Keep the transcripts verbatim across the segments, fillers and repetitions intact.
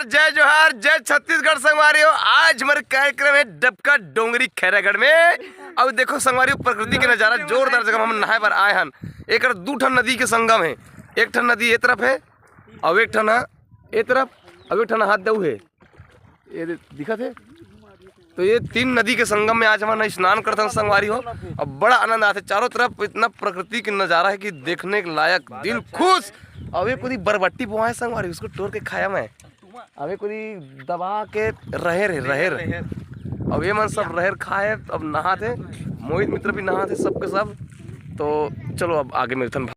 जय जोहार, जय छत्तीसगढ़ संगवारी हो। आज हमर कार्यक्रम हे डबका डोंगरी खैरागढ़ में। अउ देखो संगवारी हो, प्रकृति के नजारा जोरदार जगह में हम नहाए बर आए हन। एकर दू ठन नदी के संगम हे, एक ठन नदी ए तरफ हे अउ एक ठन ह ए तरफ, अउ एक ठन हाथ दऊ हे। ये दे-, दिखत हे? तो ये तीन नदी के संगम में आज हमन स्नान करथन संगवारी हो। अब बड़ा आनंद आथे, चारों तरफ इतना प्रकृति के नजारा है कि देखने के लायक, दिल खुश। अब ये कोई बरबट्टी बोआ है संगवारी, उसको तोड़ के खाया मैं। अब ये कोई दबा के रहेर है, रहेर। अब ये मन सब रहेर खाए, अब नहाते, मोहित मित्र भी नहाते, सबके सब। तो चलो अब आगे मिलथन।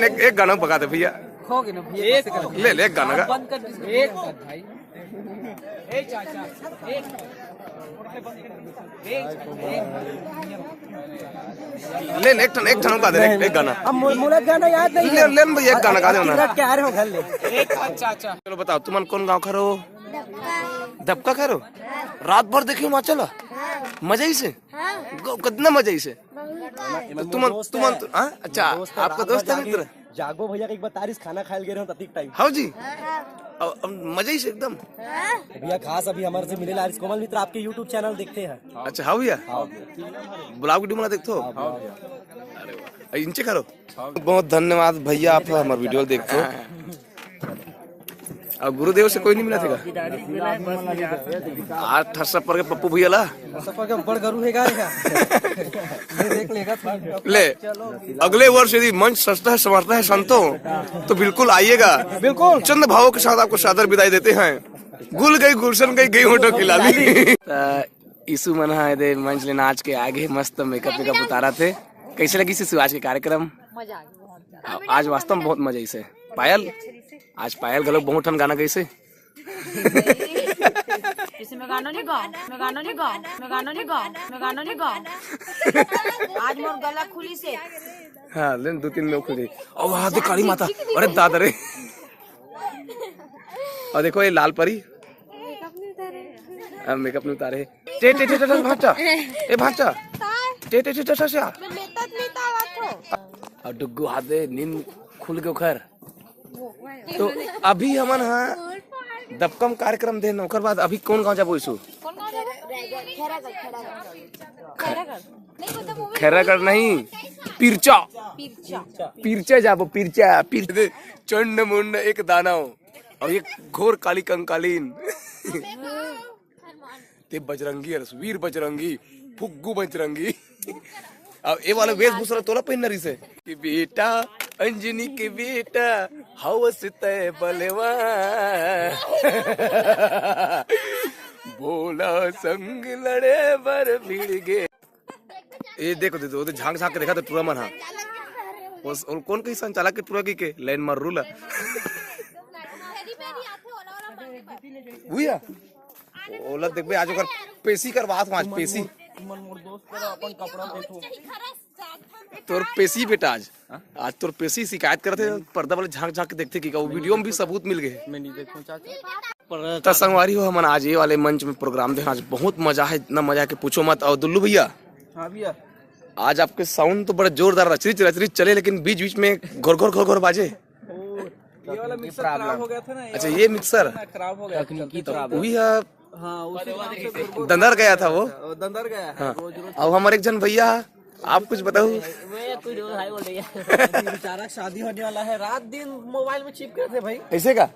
एक, एक गाना बगा दे भैया। हो गया ना भैया, एक कैसे कर ले, ले एक गाना गा। बंद कर दीजिए। एक भाई। ए चाचा, एक। ले, ले, एक ठन, एक ठन गा दे, एक, एक गाना। अब मो-, मोला गाना याद नहीं ले, है। ले न भैया, एक गाना गा दे ना। क्या रहे हो घर ले? एक चाचा। चलो बताओ, तुमन कौन गाँव खरो? दबका। दबका खरो? रात भर देखियो हिमाचल? हाँ। मजा ही से? हाँ। ग-, कितना मजा ही से? बहुत। तो तुमन, दोस्त तुमन, है। हाँ? अच्छा, दोस्त है, आपका रात दोस्त भर है जागे। मित्र? जागो भैया के एक बार तारीस खाना खाइल गए रहो ततिक टाइम। हाँ जी। हाँ। अब, अब मजा ही से एकदम। हाँ। भैया खास अभी हमारे से मिले लारिस कोमल मित्र, आपके YouTube चैनल देखते हैं। अच्छा, हाँ भैया। हाँ। ब्लॉग वीडियो बना देखते हो? हाँ, हाँ। अरे वाह। इंचे करो। बहुत धन्यवाद भैया, आप हमारे वीडियो देखते हो। और गुरुदेव से कोई नहीं मिला था? आज ठरसा पर के पप्पू भैया ला। सफर के बड़ गरु है गाय का। ये देख लेगा तू। ले, अगले वर्ष यदि मंच सजता है, संवरता है संतों, तो बिल्कुल आइएगा। बिल्कुल। चंद भावों के साथ आपको सादर विदाई देते हैं। गुल गई गुलशन गई, गई होठों की लाली। त ईशु मन ह एदे मंच ले नाच के आगे, मस्त मेकअप वेकअप उतारा थे। कैसे लगी ईशु आज के कार्यक्रम? मजा आ गया बहुत। आज वास्तव में बहुत मजा आइसे। पायल, आज पायल घलो बहुत ठन गाना गइसे। किसी में गाना नहीं गा, मैं गाना नहीं गा, मैं गाना नहीं गा, मैं गाना नहीं गा। आज मोर गला खुली से। हाँ, लेन दो तीन में खुली। और वहाँ दे काली माता, अरे दादा रे। और देखो ये लाल परी। मेकअप नहीं उतारे। हाँ, मेकअप नहीं उतारे। टे, टे, टे, टे, टे, भांचा। ए, भांचा। टे, टे, टे, टे, टे, टे। मैं लेता, लेता आवा थो। और डुग्गू हाथे नींद खुल के उखर। तो अभी हमन हा दबकम कार्यक्रम देन, ओकर बाद अभी कौन गांव जाबो ईशु? कौन गांव जाबो? खैरागढ़, खैरागढ़। खैरागढ़। नहीं, वो तो movie खैरागढ़ नहीं, पिरचा। पिरचा। पिरचा जाबो, पिरचा, पिरचा। दे, चंड मुंड एक दानव और एक घोर काली कंकालीन। ते बजरंगी हरस, वीर बजरंगी, फुग्गू बजरंगी। अब ये वाला वेशभूषा तोला पहनना रही से कि बेटा, अंजनी के बेटा, हवस तय बलवा। भोला संग लड़े बर भिड़ गे। ए देखो, देखो, देखो, झांक झांक के देखा तो टूरा मन हा। वो, वो कौन कही संचालक के टूरा की के लाइन मार रूला। हुई है। ओला देखबे, आज ओकर पेशी करवात हूँ, आज पेशी। तोर पेशी बेटा आज, आज तोर पेशी शिकायत करत हे, पर्दा वाले झांक झांक के देखथे कि का, वो वीडियो में भी सबूत मिल गए। मैं नहीं देखूं चाचा। त संगवारी हो, हमन आज ये वाले मंच में प्रोग्राम देख, आज बहुत मजा है, इतना मजा है कि पूछो मत। और दुल्लू भैया, हाँ भैया। आज आपके साउंड तो बड़ा जोरदार रचरिच रचरिच चले, लेकिन बीच बीच में घोर घोर घोर घोर बाजे। ये वाला मिक्सर खराब हो गया था ना, ये अच्छा, वाला ये मिक्सर ना खराब हो गया था, तकनीकी तो problem। वही है, हाँ, उसी के नाम से गुरगुर दंदर गया था वो। वो दंदर गया है, हाँ। रोज रोज। अब हमारे एक जन भैया, आप कुछ बताओ। मैं कुछ हाय बोल रही है। बेचारा शादी होने वाला है, रात दिन मोबाइल में चिपके थे भाई। ऐसे का?